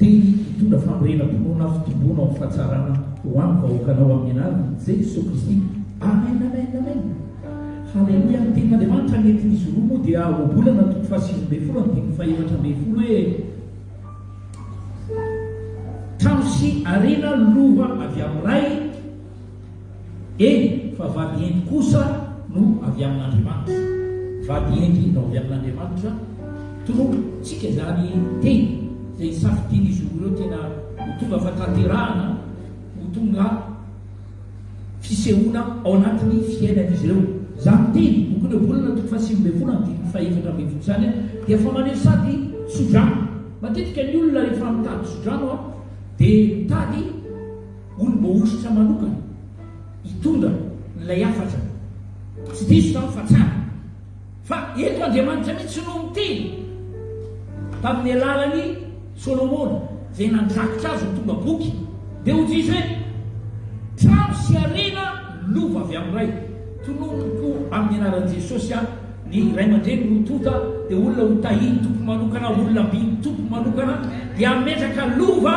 Teny hitondra fanorenam-pinoana fitomboana ao amin'ny fahatsarana ho an'ny vahoakanao amin'ny anaran'i Jesoa Kristy. Amen amen amen. Haleloia. Ny tenin'Andriamanitra nentin'izy roa moa dia ohabolana toko faha-19 andininy faha-14 hoe Trano sy harena lova avy amin'ny Ray, Eny, fa vady hendry kosa no avy amin'Andriamanitra. Vady hendry no avy amin'Andriamanitra. Tonontsika izany teny izay safidian'izy roa ireo tena ho tonga fatanterahana, ho tonga fisehoana ao anatin'ny fiainan'izy ireo. Izany teny, bokin'ny Ohabolana toko faha-19 andininy faha-14 izany dia efa maneho sady tsodrano. Matetika ny olona rehefa mitady tsodrano dia mitady Olom-boahosotra manokana hitondra ilay hafatra. Tsy diso izany fa tsara. Fa eto Andriamanitra mihitsy no miteny tamin'ny alalan'i Solomona izay nandrakitra azy ho tonga boky. Dia hoy Jesoa hoe, Trano sy harena lova avy amin'ny Ray. Tononiko amin'ny anaran'i Jesosy aho. Ny ray aman-dreny no tonta dia olona ho tahian'ny Tompo manokana, olona ambian'ny Tompo manokana, dia hametraka lova,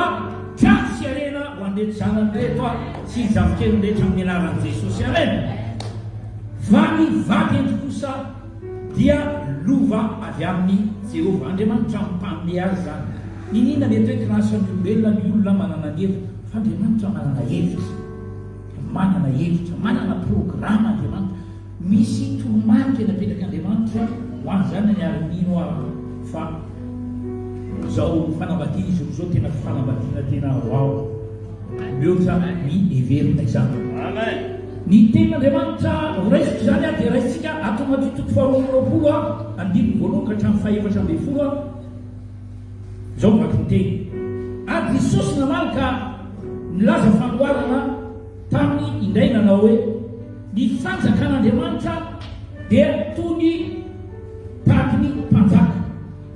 trano sy harena ho an'ireto zanany ireto sy ny zafikeliny rehetra amin'ny anaran'i Jesosy. Amen. Fa ny vady hendry kosa dia lova avy amin'i Jehovah Andriamanitra mpanome azy izany. Niniana mety hoe kirasan'ny olombelona ny olona manana ny heviny, fa Andriamanitra manana hevitra. Manana hevitra, manana programa Andriamanitra. Misy toromarika napetrak'Andriamanitra ho an'ny zanany ary mino aho fa izao fanambadiana izy roa izao tena fanambadiana tena wow mihoatra ny heverina izany. Ny tenin'Andriamanitra ho raisiko izany aho dia raisintsika ato Matio toko faharoa amby roapolo andininy voalohany ka hatramin'ny faha-14. Izao no vaky ny teny. Ary Jesosy namaly ka nilaza fanoharana taminy indray nanao hoe, Ny fanjakan'Andriamanitra dia toy ny tahaky ny mpanjaka,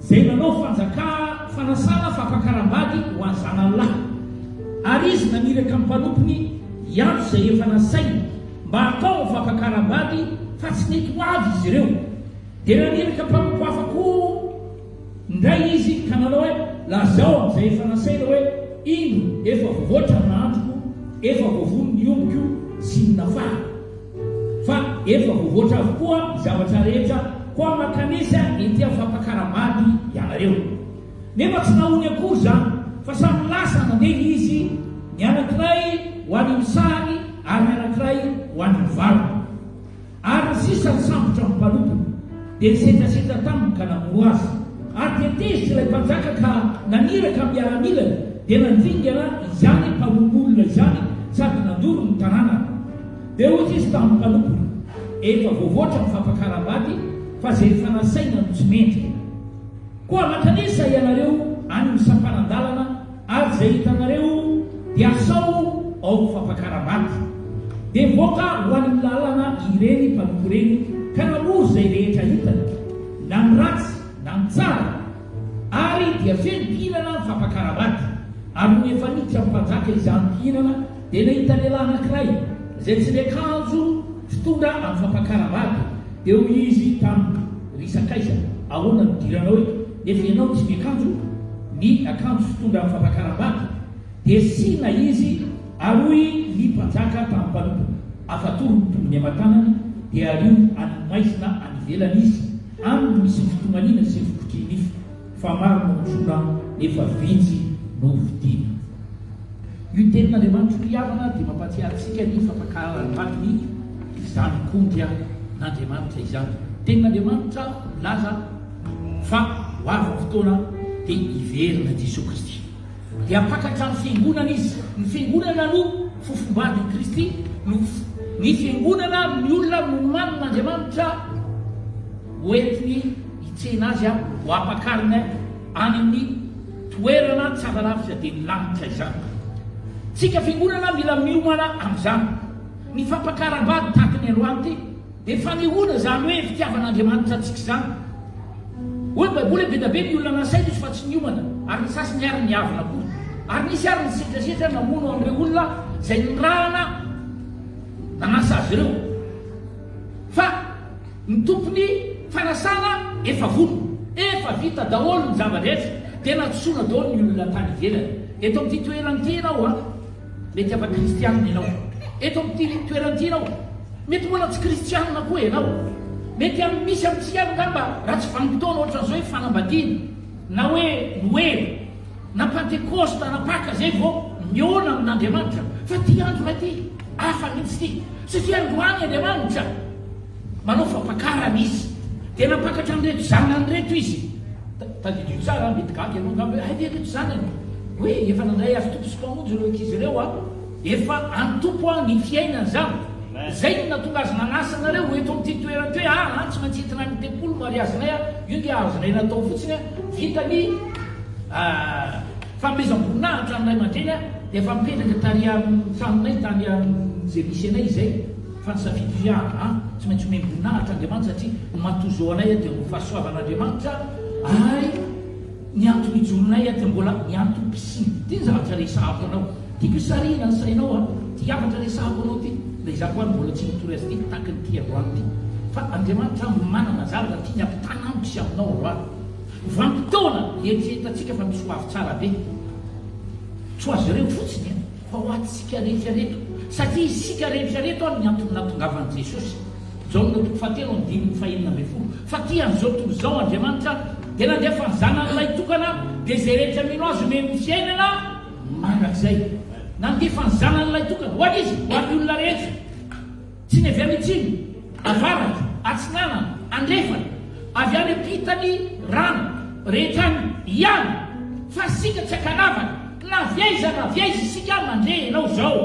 izay nanao fanjaka fanasana fampakaram-bady ho an'ny zanany lahy. Ary izy naniraka ny mpanompony hiantso izay efa nasainy mba hatao ny fampakaram-bady, fa tsy nety ho avy izy ireo. Dia naniraka mpanompo hafa koa indray izy ka nanao hoe, Lazao amin'izay efa nasaina hoe, Indro, efa voavoatra ny nahandroko, efa voavono ny ombiko sy ny nafahako, fa efa voavoatra avokoa ny zavatra rehetra, koa mankanesa ety amin'ny fampakaram-bady ianareo. Nefa tsy nahony akory izany, fa samy lasa nandeha izy, ny anankiray ho any amin'ny sahany ary ny anankiray ho any amin'ny valiny. Ary ny sisa nisambotra ny mpanompony, dia nisetrasetra taminy ka namono azy. Ary dia tezitra ilay mpanjaka ka naniraka ny miaramilany, dia nandringana izany mpamono olona izany sady nandoro ny tanànany. Dia hoy izy tamin'ny mpanompony, Efa voavoatra ny fampakaram-bady, fa izay efa nasaina no tsy mendrika. Koa mankanesa ianareo any amin'ny sampanan-dalana, Ary izay hitanareo dia asao ao amin'ny fampakaram-bady. Dia nivoaka ho any amin'ny lalana ireny mpanompo ireny ka namory izay rehetra hitany, na ny ratsy na ny tsara, ary dia feno mpihinana ny fampakaram-bady. Ary nony efa niditra ny mpanjaka hizaha ny mpihinana, dia nahita lehilahy anankiray izay tsy niakanjo fitondra amin'ny fampakaram-bady, dia hoy izy taminy, Ry sakaiza, ahoana no idiranao eto, nefa ianao tsy miakanjo? Ny akanjo fitondra amin'ny fampakaram-bady, dia sina izy, ary hoy ny mpanjaka tamin'ny mpanompony, Afatory ny tongony aman-tanany, dia ario any maizina any ivelany izy, any no misy ny fitomaniana sy ny fikotriha-nify, fa maro no antsoina, nefa vitsy no vidina. Io tenin'Andriamanitra io ry havana dia mampahatsiahy antsika ny fampakaram-badiny izany kondry an'Andriamanitra izany. Tenin'Andriamanitra milaza. Fa ho avy ny fotoana dia hiverina Jesoa Kristy. Dia hampakatra ny Fiangonana Izy. Ny Fiangonana no fofombadin'i Kristy, no ny Fiangonana ny olona nomanin'Andriamanitra ho entiny hitsena Azy, ho ampakariny any amin'ny toerana tsara lavitra dia ny lanitra izany. Tsika Fiangonana mila miomana amin'izany. Ny fampakaram-bady tahaka ny androany ity. Dia fanehoana izany hoe fitiavan'Andriamanitra antsika izany. Hoy ny Baiboly hoe be dia be ny olona nasaina izy fa tsy niomana, ary ny sasany ary niavona koa. Ary nisy ary nisetrasetra namono an'ireo olona izay nirahana nanasa azy ireo. Fa ny tompon'ny fanasana efa vonona. Efa vita daholo ny zava-drehetra. Dia nantsoina daholo ny olona tany ivelany. Eto amin'ity toerana ity ianao an, mety efa kristianina ianao. Eto amin'ity toerana ity ianao, mety mbola tsy kristianina koa ianao. Mety amin'ny misy amintsika ary angamba raha tsy vanim-potoana ohatran'izao hoe fanambadiana, na hoe Noely, na Pantekosta, na Paka izay vao mihaona amin'Andriamanitra. Fa ity andro ilay ity, hafa mihitsy ity. Satria androany Andriamanitra. Manao fampakarana izy. Dia nampakatra an'ireto zanany ireto izy. Tadidio tsara an, mety gaga ianao angamba hoe hay ve ireto zanany? Hoe efa nandray azy Tompo sy Mpamonjy ireo ankizy ireo an. Efa an'ny Tompo an ny fiainany izany. Izay no nahatonga azy nanasa anareo ho eto amin'ity toerana ity hoe aa tsy maintsy entina any tempoly mariazinay an. Io nge azonay natao fotsiny an. Vita ny fanomezam-boninahitra ny ray aman-dreny an, dia efa mipetraka tary amin'ny tranonay tany amin'izay misy anay izay. Fa ny safidy hoe aa tsy maintsy omem-boninahitra Andriamanitra satria ny maha-tozo anay dia noho fahasoavan'Andriamanitra ary ny antony ijoronay dia mbola ny antom-pisiana. Ity ny zavatra resahako anao. Tiako hisarihina ny sainao an. Ity hafatra resahako anao ity, na izaho koa ary mbola tsy nitory azy ity tahaka ny ity androany ity. Fa Andriamanitra manana zavatra tiany hampitana amiko sy aminao androany. Vanim-potoana hieritreretantsika fa misy ho avy tsara be. Tsy ho azy ireo fotsiny an. Fa ho antsika rehetra reto, satria isika rehetra reto ary ny antony nahatongavan'i Jesosy. Jaona toko fahatelo andininy fahenina ambin'ny folo, Fa tia an'izao tontolo izao Andriamanitra, dia nandefa ny Zanany lahitokana, dia izay rehetra mino Azy omeny ny fiainana mandrakizay. Nandefa ny Zanany lahitokana, ho an'iza? Ho an'ny olona rehetra. Tsy ny avy any atsimo, avaratra, atsinanana, andrefana, avy any ampitan'ny rano rehetra any ihany, fa isika tsy ankanavaka, na avy aiza na avy aiza isika mandre ianao izao.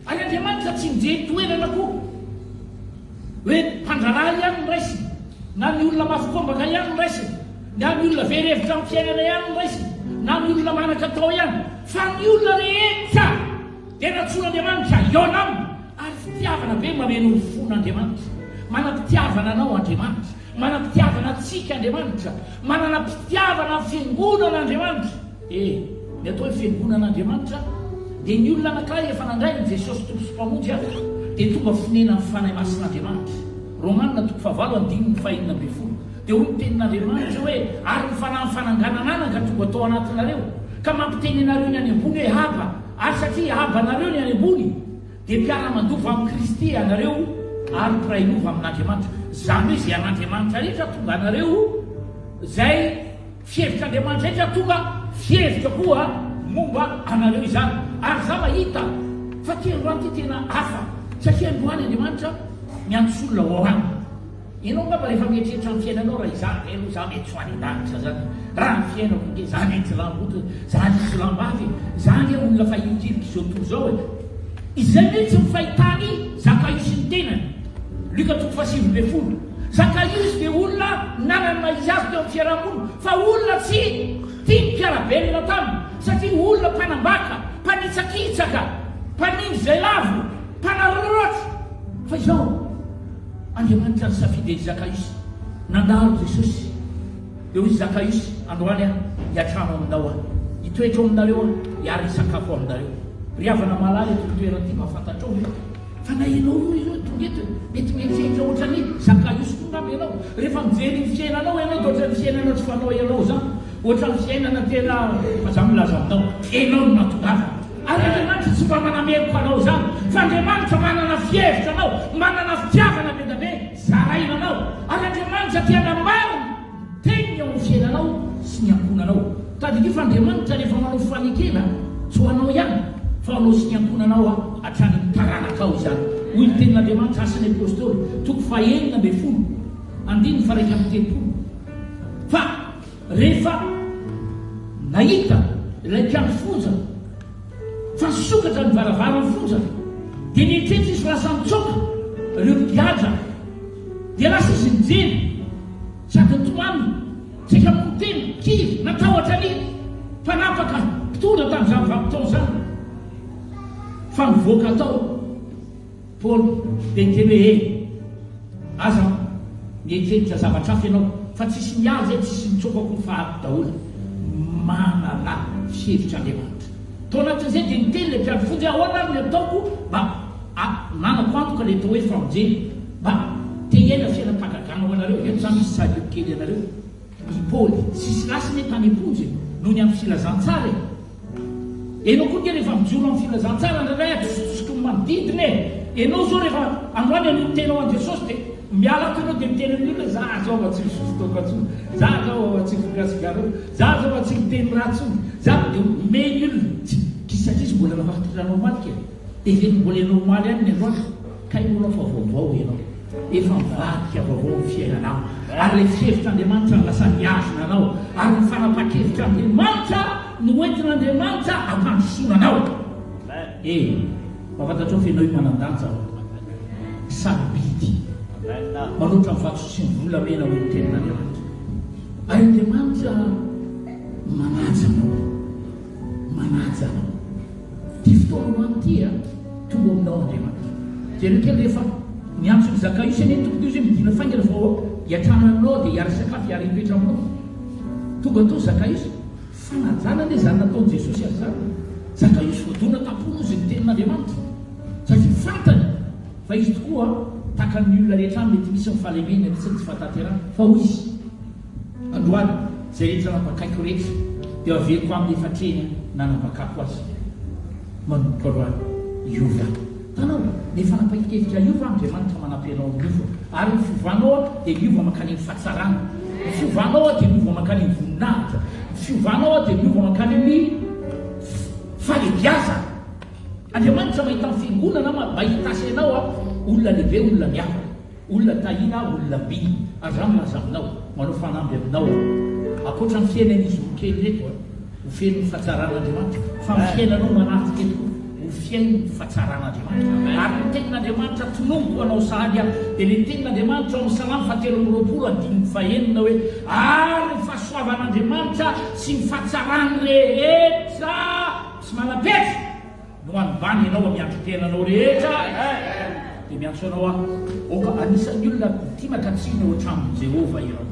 Ary Andriamanitra tsy mijery toerana koa, hoe mpandraharaha ihany no raisiny, na ny olona mafy kombaka ihany no raisiny, na ny olona very hevitra amin'ny fiainana ihany no raisiny, na ny olona manan-katao ihany, fa ny olona rehetra dia nantsoin'Andriamanitra hihaona aminy. Ary fitiavana be mameno ny fon'Andriamanitra. Manam-pitiavana anao Andriamanitra. Manam-pitiavana antsika Andriamanitra. Manana pitiavana ny fiangonana Andriamanitra. E, ny atao hoe fiangonan'Andriamanitra dia ny olona anankiray efa nandray an'i Jesosy Tompo sy Mpamonjy aho dia tonga fonenan'ny Fanahy Masin'Andriamanitra. Romana toko fahavalo andininy fahenina ambin'ny folo dia hoy ny tenin'Andriamanitra hoe ary ny fanahin'ny fananganan'anaka tonga tao anatinareo ka mampiteny anareo ny any ambony hoe Aba ary satria Abanareo ny any ambony Dia mpiara-mandova amin'i Kristy ianareo ary mpiray lova amin'Andriamanitra. Izany hoe izay an'Andriamanitra rehetra tonga anareo, izay fihevitr'Andriamanitra rehetra tonga fihevitra koa momba anareo izany. Ary izaho mahita fa ity androany ity tena hafa, satria androany Andriamanitra miantso olona ho ao aminy. Ianao angamba rehefa mieritreritra ny fiainanao raha izaho ve aloha izaho mety tsy ho any an-danitra zany e, raha ny fiainako ange izaho anie jiolahimboto e, izaho anie jiolahim-bavy e, izaho anie olona fa hilikiliky izao tontolo izao e. Izay mihitsy ny fahitan'i Zakaiosy ny tenany. Lioka toko fahasivy ambin'ny folo. Zakaiosy dia olona nanana ny maha izy azy teo amin'ny fiaraha-monina fa olona tsy tia ny mpiara-belona taminy satria olona mpanambaka, mpanitsakitsaka, mpanindry izay lavo, mpanararaotra. Fa izao. Andriamanitra nisafidy an'i Zakaiosy. Nandalo Jesosy. Dia hoy Zakaiosy, Androany aho hiatrano aminao aho. Hitoetra ao aminareo aho, hiara-hisakafo aminareo. Ry havana malala eto toerana ity, mba fantatrao ve fa na ianao io ireo tonga eto e, mety mieritreritra ohatran'i Zakaiosy koa angamba ianao. Rehefa mijery ny fiainanao ianao dia ohatran'ny fiainana tsy fanao ianao izany. Ohatran'ny fiainana tena, fa izaho milaza aminao, ianao no nahatongavana. Ary Andriamanitra tsy mba manameloka anao izany, fa Andriamanitra manana fihevitra anao, manana fitiavana be dia be zaraina anao. Ary Andriamanitra te hanamarina ny teniny ao amin'ny fiainanao sy ny ankohonanao. Tadidio fa Andriamanitra rehefa manao fanekena, tsy ho anao ihany, fa ho anao sy ny ankohonanao hatrany amin'ny taranakao izany. Hoy ny tenin'Andriamanitra, Asan'ny Apostoly, toko fahenina ambin'ny folo, andininy faha-31, fa Rehefa nahita ilay mpiandry fonja fa nisokatra ny varavaran'ny fonja, dia nieritreritra izy fa lasa nitsoaka ireo mpigadra. Dia lasa izy nijery, sady nitomany, saika hamono tena, kivy, natahotra ny mpanapaka mpitondra tamin'izany vanim-potoana izany. Fa nivoaka tao. Paoly dia niteny hoe, Eny, aza mieritreritra zavatra hafa ianao, fa tsisy miala izay, tsisy mitsoaka koa fa ato daholo. Manana fihevitra Andriamanitra. Tao anatin'izay dia niteny ilay mpiandry fonja hoe, Ahoana ary ny ataoko mba hananako antoka ilay atao hoe famonjena? Mba te hiaina fiainam-pahagagana ho anareo. Eto izany misy sariho kely anareo. I Paoly sy Silasy anie tany am-ponja e! Noho ny amin'ny filazantsara e! Enao koa nge rehefa mijoro amin'ny filazantsara indraindray atositosiky ny manodidina e! Enao zao rehefa androany anio miteny ho an'i Jesosy dia miala ato enao dia miteny amin'ny olona hoe za zao mba tsy misotro toaka intsony, za zao mba tsy mifoka sigara, za zao mba tsy miteny ratsy intsony, za dia omeny ny olona, tsy kisakiso mbola nafatratra omaly kay, heveriny mbola enao omaly ihany ny androany, kay moa enao fa vaovao enao. Efa mivadika vaovao ny fiainanao, ary ilay fihevitr'Andriamanitra no lasa mihazona anao, ary ny fanapahan-kevitr'Andriamanitra no hoentin'Andriamanitra hampandrosoana anao. E, mba fantatrao fa ianao io manan-danja ao, sarobidy, manoatra ny vatosoa sy ny volamena hoy ny tenin'Andriamanitra. Ary Andriamanitra manaja anao, manaja anao. Ity fotoana ho any ity a, tonga ao aminao Andriamanitra. Jereo kely rehefa niantso an'i Zakaiosy anie ny Tompo teo izy hoe midina faingana fa hiantrano aminao dia hiara-hisakafo, hiara-hitoetra aminao. Tonga tao Zakaiosy. Fanajana anie izany nataon'i Jesosy azy izany. Zakaiosy voadona tam-pony hozy ny tenin'Andriamanitra. Satria fantany fa izy tokoa tahaka ny olona rehetra any mety misy ny fahalemena, misy ny tsy fahatanterahana. Fa hoy izy. Androany, izay rehetra nampakaiko rehetra dia averiko aminy efa hatreny nanambakako azy. Manomboka androany, hiova. Hitanao, ny fanapahan-kevitra hiova, Andriamanitra manampy anao miova. Ary ny fiovanao dia miova mankany amin'ny fahatsarana. Ny fiovanao dia miova mankany amin'ny voninahitra. Ny fiovanao dia miova mankany amin'ny fahalebiazana. Andriamanitra mahita ny fiangonana, mahita azy ianao, olona lehibe, olona miavaka. Olona tahiana aho, olona ambinina. Ary izaho milaza aminao, manao fanamby aminao aho. Ankoatra ny fiainan'izy roa kely ireto, ho feno ny fahatsaran'Andriamanitra, fa ny fiainanao manaraka eto koa, ho feno ny fahatsaran'Andriamanitra. Ary ny tenin'Andriamanitra tononiko anao sahady aho, dia ilay tenin'Andriamanitra ao amin'ny Salamo fahatelo amby 20 andininy fahenina hoe, Ary ny fahasoavan'Andriamanitra sy ny fahatsarany rehetra tsy manam-petra, No hanobany ianao amin'ny androm-piainanao rehetra, dia miantso anao aho. Aoka anisan'ny olona tia maka tsiny ao an-tranon'i Jehovah ianao.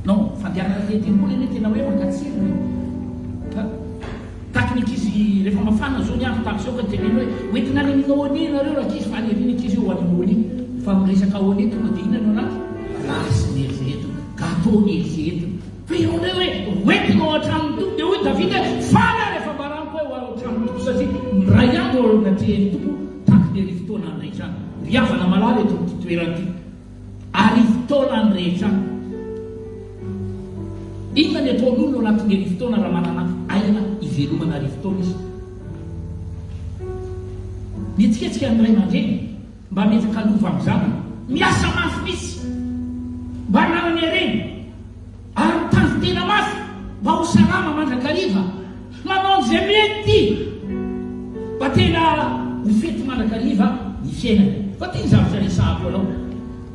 Non, fandehanana aty an-tempoly anie tena hoe maka tsirony e. Tahaka ny ankizy rehefa mafana zao ny andro tahaka izao ka teneno hoe hoentina any amin'ny ONI nareo rankizy fa any aoriana ankizy hoe ho any amin'ny ONI. Fa miresaka ONI tonga dia inona no anaty? Glace ny eritreretina, gâteau ny eritreretina. Fa ianao indray hoe, Hoentiko ao an-tranon'ny Tompo. Dia hoy Davida hoe, Faly aho rehefa ambaraniko hoe ho ao an-tranon'ny Tompo, satria miray andro eo anatrehan'ny Tompo tahaka ny arivotaona any rehetra any. Ry havana malala eto amin'ity toerana ity, arivotaona any rehetra any. Inona ny ataon'olona ao anatin'ny arivotaona raha manana aina hivelomana arivotaona izy? Mihetsiketsika ny ray aman-dreny. Mba hametraka lova amin'ny zanany. Miasa mafy mihitsy mba hananany harena ary mitandrin-tena mafy mba ho salama mandrakariva. Manao an'izay mety mba tena ho fety mandrakariva ny fiainany. Fa ity ny zavatra resahako anao.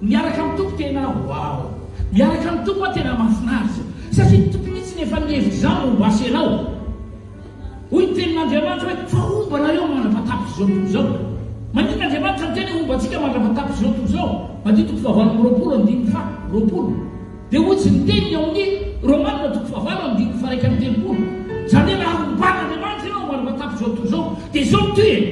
Miaraka amin'ny Tompo tena wow. Miaraka amin'ny Tompo aho tena mahafinaritra. Satria ny Tompo mihitsy no efa nihevitra izany momba ahy sy ianao. Hoy ny tenin'Andriamanitra hoe, Fa homba anareo mandra-patapitr'izao tontolo izao. Maninona Andriamanitra miteny hoe homba antsika mandra-patapitr'izao tontolo izao? Matio toko fahavalo amby 20 andininy faha 20. Dia hoy tsy ny teniny ao amin'ny Romana toko fahavalo andininy faha 31. Izany hoe raha homban'Andriamanitra ianao mandra-patapitr'izao tontolo izao, dia izao no tohiny.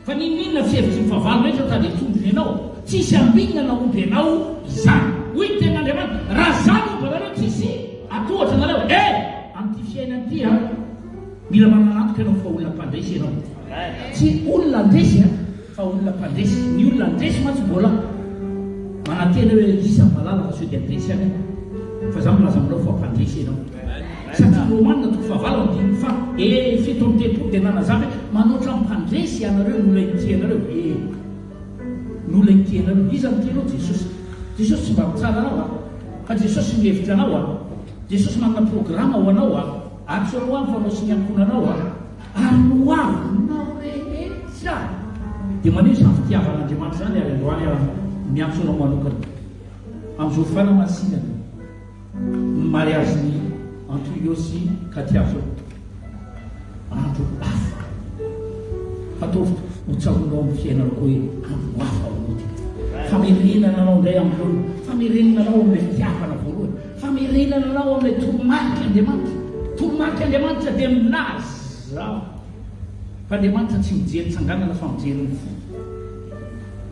Fa n'inon'inona fihevitry ny fahavalo rehetra tady an-tongony ianao, tsy hisy ambinina na omby anao izany. Hoy ny tenin'Andriamanitra, Raha izaho no homba anareo, tsy hisy atohatra anareo. E! Amin'ity fiainana ity an, mila manana antoka ianao fa olona mpandresy ianao. Tsy olona handresy an, fa olona mpandresy. Ny olona handresy mantsy mbola manantena hoe hisy amin'ny malala fa sao dia handresy ihany aho. Fa izaho milaza aminao fa mpandresy ianao. Satria Romana toko fahavalo andininy faha e 37 dia nanazava hoe manoatra ny mpandresy ianareo no ilay nitia anareo e no ilay nitia anareo. Iza no tia anao? Jesosy. Jesosy tsy mba mitsara anao a. Fa Jesosy mihevitra anao a. Jesosy manana programa ho anao a. Ary tsy ho avy fa anao sy ny ankohonanao a. Ary ny ho avinao rehetra. Dia maneho izany fitiavan'Andriamanitra izany ary androany aho miantso anao manokana amin'izao fanamasinana ny mariazin'i Antonio sy Katia zao. Andro hafa. Ataovy ho tsaroanao amin'ny fiainanao koa hoe andro hafa ho anao ity. Famerenana anao indray amin'ny laoniny. Famerenana anao amin'ilay fitiavana voalohany. Famerenana anao amin'ilay toromarik'Andriamanitra. Toromarik'Andriamanitra dia milaza fa Andriamanitra tsy mijery tsanganana fa mijery ny fo.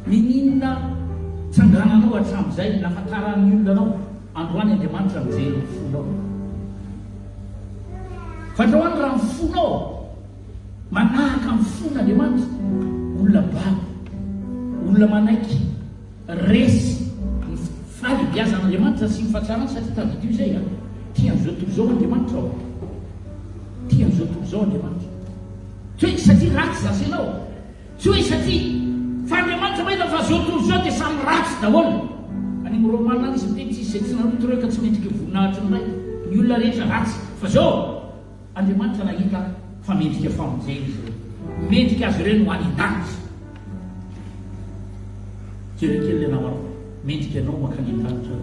Niniana tsangananao hatramin'izay nahafantaran'ny olona anao, androany Andriamanitra mijery ny fonao. Fa androany raha ny fonao manahaka ny fon'Andriamanitra, olona babo, olona manaiky, resy ny fahalebiazan'Andriamanitra sy ny fahatsarany satria tadidio izay an, tia an'izao tontolo izao Andriamanitra ô. Tia an'izao tontolo izao Andriamanitra. Tsy hoe satria ratsy zasy ianao. Tsy hoe satria fa Andriamanitra mahita fa zao tontolo zao dia samy ratsy daholo. Any amin'ny Romana any izy miteny tsisy izay tsy naloto ireo ka tsy mendrika voninahitry ny Ray. Ny olona rehetra ratsy. Fa zao Andriamanitra nahita fa mendrika famonjena izy ireo. Mendrika azy ireo ny ho any an-danitra. Jereo kely ilay namanao. Mendrika anao mankany an-danitra.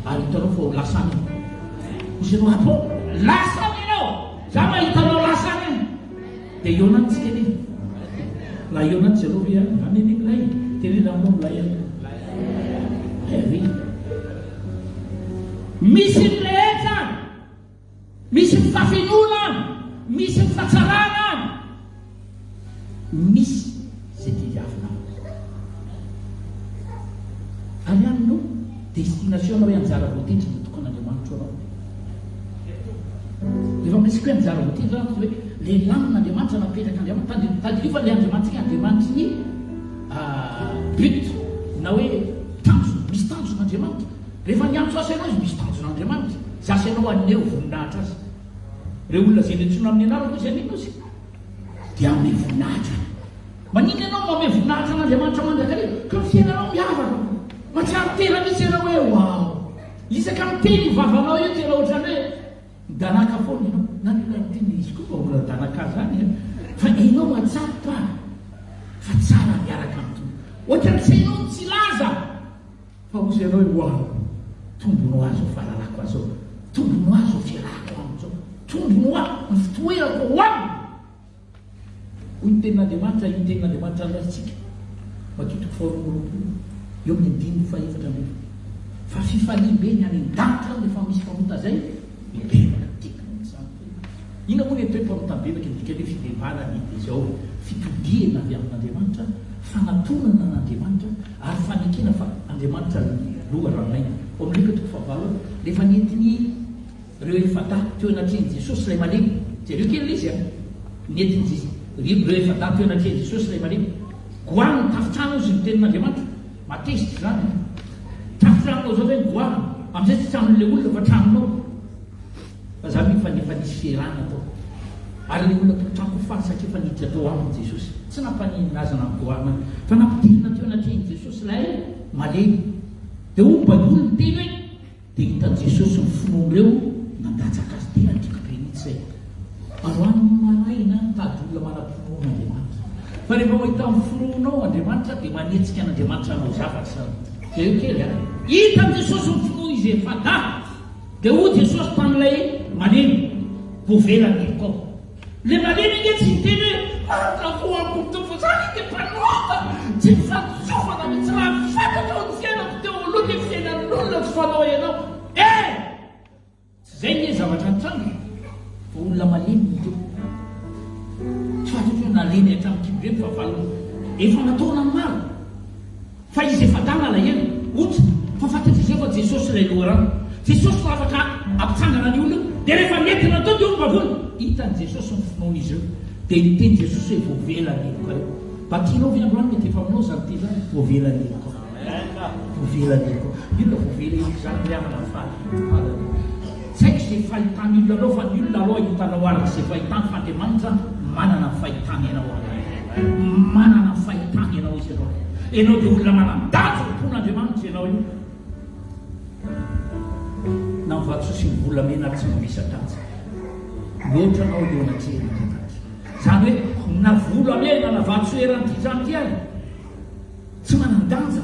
Ary hitanao fa ho lasa any. Hoy ianao, ah bon? Lasa any ianao? Za mahita anao lasa any. Dia hihaona any tsika anie. Raha hihaona any jereo ve any? Any anie milay. Teneno aminao milay any. Milay ve? Misy ny rehetra any. Misy ny fahafenoana any. Misy ny fahatsarana any. Misy izay tediavinao. Ary any no destination-nao hoe anjara voatendry natokan'Andriamanitra ho anao. Rehefa miresaka hoe anjara voatendry zany hoe le lamin'Andriamanitra napetrak'Andriamanitra, tadidio fa le Andriamanitsika Andriamanitry ny but na hoe tanjona, misy tanjona Andriamanitra. Rehefa niantso azy ianao izy misy tanjona Andriamanitra, zasy ianao haneho voninahitra azy. Ireo olona izay nantsoina amin'ny anarako izy haninona izy? Dia hanome voninahitra. Maninona ianao manome voninahitra an'Andriamanitra mandrakariva? Ka ny fiainanao miavaka. Mahatsiaro tena mihitsy ianao hoe wow. Isaka miteny io vavanao io tena ohatran'ny hoe midanaka foana ianao. Na ny olona miteny izy koa mba olona danaka zany e. Fa ianao mahatsapa fa tsara miaraka amin'ny Tompo. Ohatran'ny tsy hainao ny tsy hilaza fa hozy ianao hoe wow, tombony ho ahy izao fahalalako azy izao, tombony ho ahy izao fiarahako aminy izao, tombony ho ahy ny fitoerako ao aminy. Hoy ny Tenin'Andriamanitra, io Tenin'Andriamanitra raisintsika, Matio toko faharoa amby 20, eo amin'ny andininy fahefatra ambin'ny. Fa fifaliam-be ny any an-danitra rehefa misy mpanota izay mibebaka. Tiako mihitsy izany teny. Inona moa ny atao hoe mpanota mibebaka? Ny dikan'ny hoe fibebahana dia izao, fitodihana avy amin'Andriamanitra, fanatonana an'Andriamanitra, ary fanekena fa Andriamanitra no loharanon'aina. Ao amin'ny Lioka toko fahavalo, rehefa nentin'i Ireo efa-dahy teo anatrehan'i Jesosy ilay malemy. Jereo kely ilay izy an! Nentin'i Jesosy, ireo efa-dahy teo anatrehan'i Jesosy ilay malemy. Goahany ny tafontrano hozy ny tenin'Andriamanitra. Mahatezitra izany an! Tafontranonao izao ve ny goahana? Amin'izay tsy tranon'ilay olona fa tranonao. Fa za mino fa efa nisy fierana tao. Ary ilay olona tompon-trano koa faly satria efa niditra tao aminy Jesosy. Tsy nampaninona azy na goahana, fa nampidirina teo anatrehan'i Jesosy ilay malemy. Dia hoy ny Baiboly miteny hoe. Dia hitan'i Jesosy ny finoan'ireo nandatsaka azy. Tena tiako be mihitsy izay. Androany maraina nitady olona manam-pinoana Andriamanitra. Fa rehefa mahita ny finoanao Andriamanitra dia manetsika an'Andriamanitra hanao zavatra. Jereo kely a. Hitan'i Jesosy ny finoan'izy efa-dahy. Dia hoy Jesosy tamin'ilay malemy, Voavela ny helokao. Le malemy ange tsy niteny hoe ankafoako ny Tompo zany dia mpanota, tsy nifampitsofana mihitsy raha fantatrao ny fiainako teo aloha dia fiainan'olona tsy fanao ianao eh! Tsy zay nge zavatra nitranga e! Fa olona malemy no teo. Tsy fantatro hoe nalemy hatramin'ny kibo fa valiny efa nataonany maro. Fa izy efa adala alahelo, ota, fa fantatr'izy ireo fa Jesosy ilay loharano. Jesosy no afaka hampitsangana ny olona io. Dia rehefa nentina tao dia hoy ny vavony, hitan'i Jesosy ny finoan'izy ireo. Dia niteny Jesosy hoe voavela ny helokareo. Mba tianao ve androany mety efa aminao izany teny izany? Voavela ny helokao. Voavela ny helokao. Inona voavela heloka izany ry havana fa farany. Tsy haiko izay fahitan'ny olona anao fa ny olona aloha hitanao araka izay fahitany fa Andriamanitra manana ny fahitany anao araka. Manana ny fahitany anao izy ianao. Ianao dia olona manan-danja ao am-pon'Andriamanitra ianao io. Na ny vatosoa sy ny volamena ary tsy mavesa-danja mihoatra anao eo anatrehan'Andriamanitra. Izany hoe na volamena na vatosoa eran'ity trano ity ary Tsy manan-danja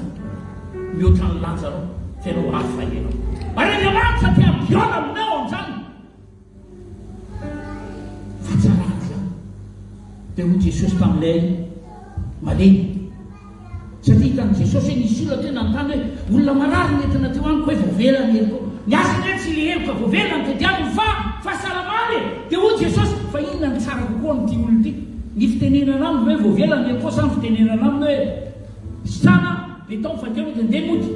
mihoatra ny lanjanao fa ianao hafa ianao. Ary Andriamanitra te hampihaona aminao amin'izany fahatsarana izany. Dia hoy Jesosy tamin'ilay malemy, satria hitan'i Jesosy hoe nisy olona teo nanontany hoe olona marary nentina teo amiko hoe voavela ny helokao. Ny asa ange tsy ilay heloka voavela no tediaviny fa fahasalamana e! Dia hoy Jesosy, fa inona no tsara kokoa amin'ity olona ity? Ny fitenenana aminy hoe voavela ny heloka sa ny fitenenana aminy hoe sitrana be tao fa teo dia ndeha mody?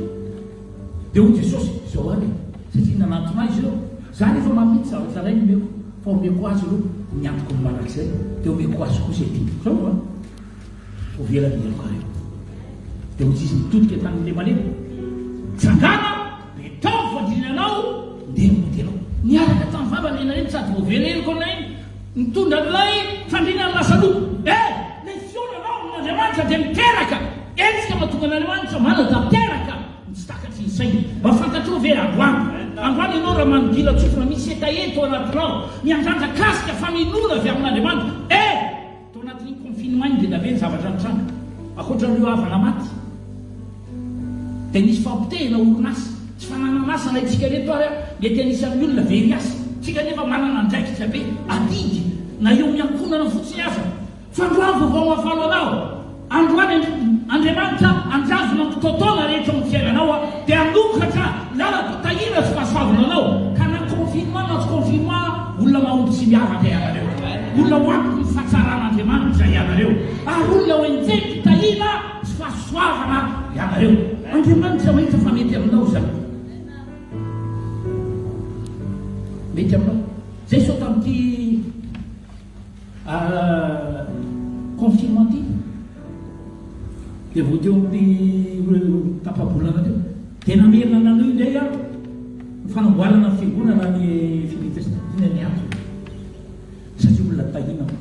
Dia hoy Jesosy, izao ary e, satria nanantona ahy izy ireo. Za rehefa manome tsy zavatra iray no omeko fa omeko azy aloha ny antoko ny mandrakizay dia omeko azy koa izay tiany. Zao an! Voavela ny helokareo. Dia hoy izy nitodika tamin'ilay malemy, Tsangana, betao ny fandriana anao, ndeha mody ianao. Niaraka tamin'ny vavany ilay nalemy sady voavela heloka amin'ilay nitondra an'ilay fandriana lasa aloha. Eh! Ilay fihaonanao amin'Andriamanitra dia miteraka hetsika mahatonga an'Andriamanitra manatanteraka ny tsy takatry ny saina. Mba fantatrao ve androany? Androany ianao raha manongilan-tsofina misy hetaheta ao anatinao, miandrandra kasika famenoana avy amin'Andriamanitra. Eh! Tao anatin'iny confinement iny dia be ny zavatra nitranga. Ankoatra an'ireo havana maty dia nisy fampotehina orinasa. Tsy fananan'asa na isika ireto ary mety anisan'ny olona very asa. Isika nefa manana andraikitra be, adidy, na eo amin'ny ankohonana fotsiny aza. Fandroany vaovao mahafaly anao. Androany Andriamanitra handravona ny kitoatoana rehetra ao amin'ny fiainanao dia hanokatra lalam-pitahiana sy fahasoavana anao ka na confinement na tsy confinement olona mahomby sy miavaka ianareo. Olona ho antoky ny fahatsaran'Andriamanitra ianareo ary olona ho enjehim-pitahiana sy fahasoavana ianareo. Andriamanitra mahita fa mety aminao izany. Mety aminao. Zay sao tamin'ity Confinement ty dia vao teo amin'ny tapa-bolana teo dia namerina nanohy indray aho ny fanamboarana ny fiangonana any Philippines. Inona ny antony? Satria olona tahiana aho.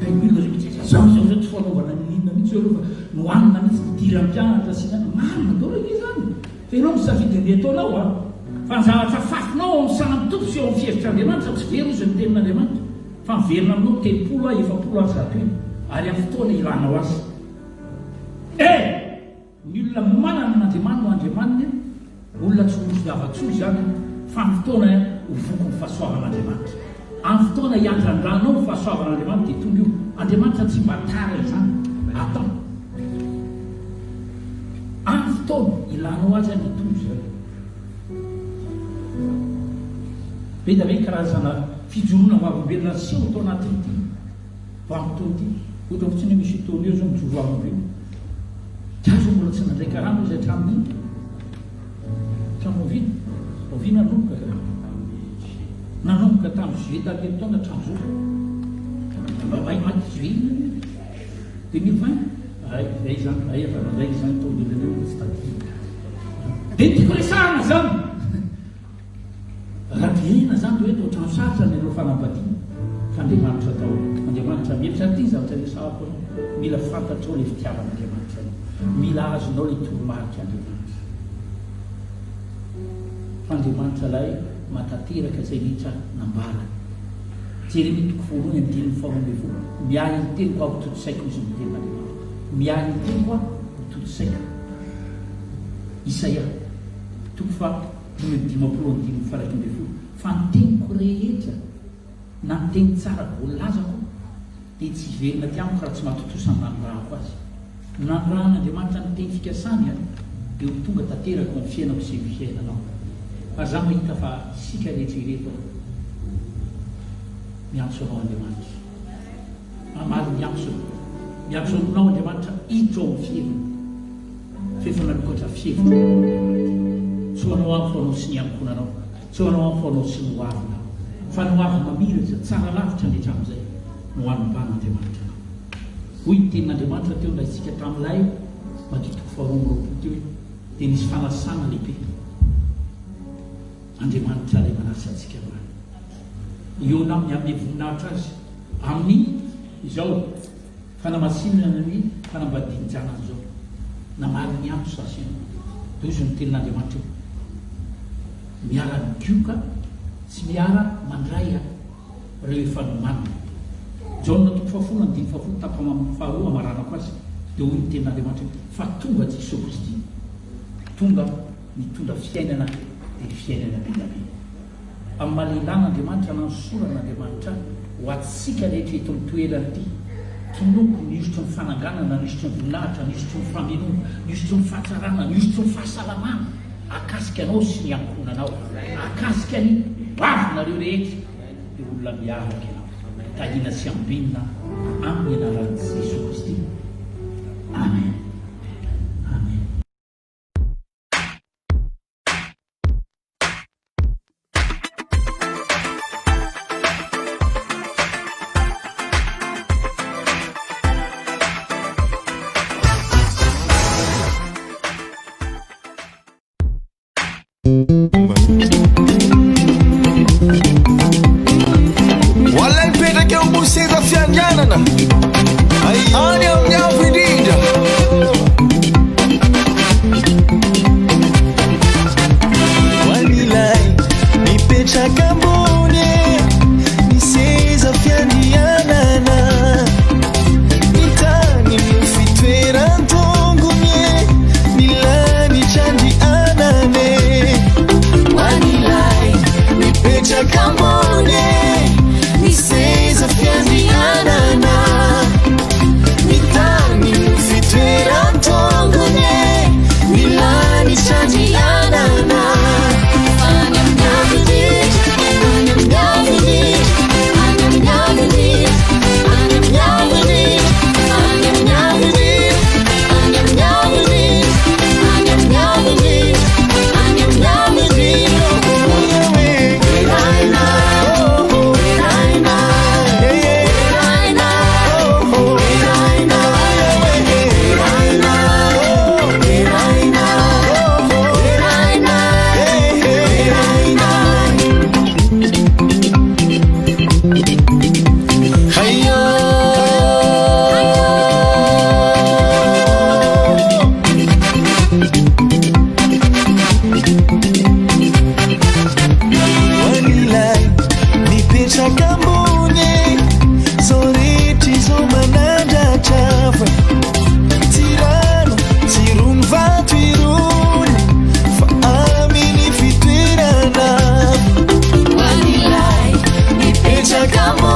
Tahiana olona mihitsy. Zao zao zao tsy fanaovana n'inona mihitsy aloha fa nohanina mihitsy nidiran'ny mpianatra sy ny marina daholo ange izany. Fa ianao misafidy andeha ataonao an! Fa ny zavatra afafinao ao amin'ny sahan'ny Tompo sy ao amin'ny fihevitr'Andriamanitra tsy very hozy ny tenin'Andriamanitra fa miverina aminao 30 a 40 ary 100 iny ary amin'ny fotoana ilanao azy. Eh! Ny olona manana an'Andriamany no Andriamaniny, olona tsy ho zava-tsoa izany fa amin'ny fotoana ho voky ny fahasoavan'Andriamanitra. Amin'ny fotoana hiandrandranao ny fahasoavan'Andriamanitra dia tonga io. Andriamanitra tsy mba tara izany. Atao. Amin'ny fotoana ilanao azy any hitombo izany. Be dia be ny karazana fijoroana vavolombelona niseho tao anatin'ity vanim-potoana ity. Ohatra fotsiny hoe misy taona eo izao mijoro vavolombelona. Za izao mbola tsy nandray karama izy hatramin'ny hatramin'ny oviana? Oviana nanomboka ka? Nanomboka tamin'ny juillet tamin'ny herintaona hatramin'izao. Mba mahay juillet iny anie. 2020? Hay, zay zany, hay efa nandray izany tao ivelany ao fa tsy tadidiko. Dia ny tiako resahana zany, raha dinihina zany dia hoe toa trano sarotra ny hanao fanambadiana, fa Andriamanitra daholo, Andriamanitra mihevitra, ary ity ny zavatra resahako anao, mila fantatrao ilay fitiavan'Andriamanitra anao, mila azonao ilay toromarik'Andriamanitra. Fa Andriamanitra ilay mahatanteraka izay rehetra nambarany. Jeremia toko voalohany andininy faharoa ambin'ny folo, Miahy ny teniko aho ho tontosaiko hozy ny tenin'Andriamanitra. Miahy ny teniko aho ho tontosaiko. Isaia toko faha 55 andininy faha 11, Fa ny teniko rehetra na ny teny tsara voalazako dia tsy hiverina aty amiko raha tsy mahatontosa ny nanirahako azy. Nanirahan'Andriamanitra ny teny fikasany dia ho tonga tanteraka ao amin'ny fiainako sy ny fiainanao. Ary izaho mahita fa isika rehetra ireto miantso anao Andriamanitra. Mamaly ny antsony. Miantso anao Andriamanitra hiditra ao amin'ny fiheviny. Fa efa nanokatra fihevitra ho anao Andriamanitra. Tsy ho anao aho fa ho anao sy ny ankohonanao. Tsy ho anao aho fa ho anao sy ny hoavinao. Fa ny hoavy mamiratra, tsara lavitra ny hatramin'izay, no hanomban'Andriamanitra anao. Hoy ny tenin'Andriamanitra teo ndraisintsika tamin'ilay Matio toko faharoa amby roapolo teo hoe, dia nisy fanasana lehibe. Andriamanitra ilay manasa antsika androany. Hihaona aminy hanome voninahitra azy amin'ny izao fanamasinana ny fanambadian-janany izao. Namaly ny antso za sy ianao. Dia hoy ny tenin'Andriamanitra eo, miara-migioka sy miara-mandray ireo efa nomanina. Jaona toko fahafolo andininy fahafolo tapany faharoa amaranako azy dia hoy ny tenin'Andriamanitra hoe, fa tonga Jesoa Kristy, tonga nitondra fiainana dia fiainana be dia be. Amin'ny maha lehilahy an'Andriamanitra nanosoran'Andriamanitra ho antsika rehetra eto amin'ny toerana ity, tononiko ny hosotry ny fananganana, ny hosotry ny voninahitra, ny hosotry ny famenoana, ny hosotry ny fahatsarana, ny hosotry ny fahasalamana hahakasika anao sy ny ankohonanao, hahakasika ny hoavinareo rehetra, dia olona miavaka ianao. Tahiana sy ambinina amin'ny anaran'i Jesoa Kristy. Amen. Amen. Any amin'ny avo indrindra. Ho an'ilay mipetraka ambony e, ny seza fiandrianana. Ny tany no fitoeran-tongony e, ny lanitra andrianana e. Ho an'ilay mipetraka ambony e, ny seza fiandrianana. Ny tany no fitoeran-tongony e, ny lanitra andrianana. Any amin'ny avo indrindra, any amin'ny avo indrindra, any amin'ny avo indrindra, any amin'ny avo indrindra, any amin'ny avo indrindra, any amin'ny avo indrindra, any amin'ny avo indrindra, any amin'ny avo indrindra. Deraina, deraina, deraina, deraina, deraina, deraina, deraina, deraina. Hayo. Ho an'ilay mipetraka ambony e, zao rehetra izao manandratra fa tsy rano, tsy rony vato irony fa amin'ny fitoerana. Ho an'ilay mipetraka ambony.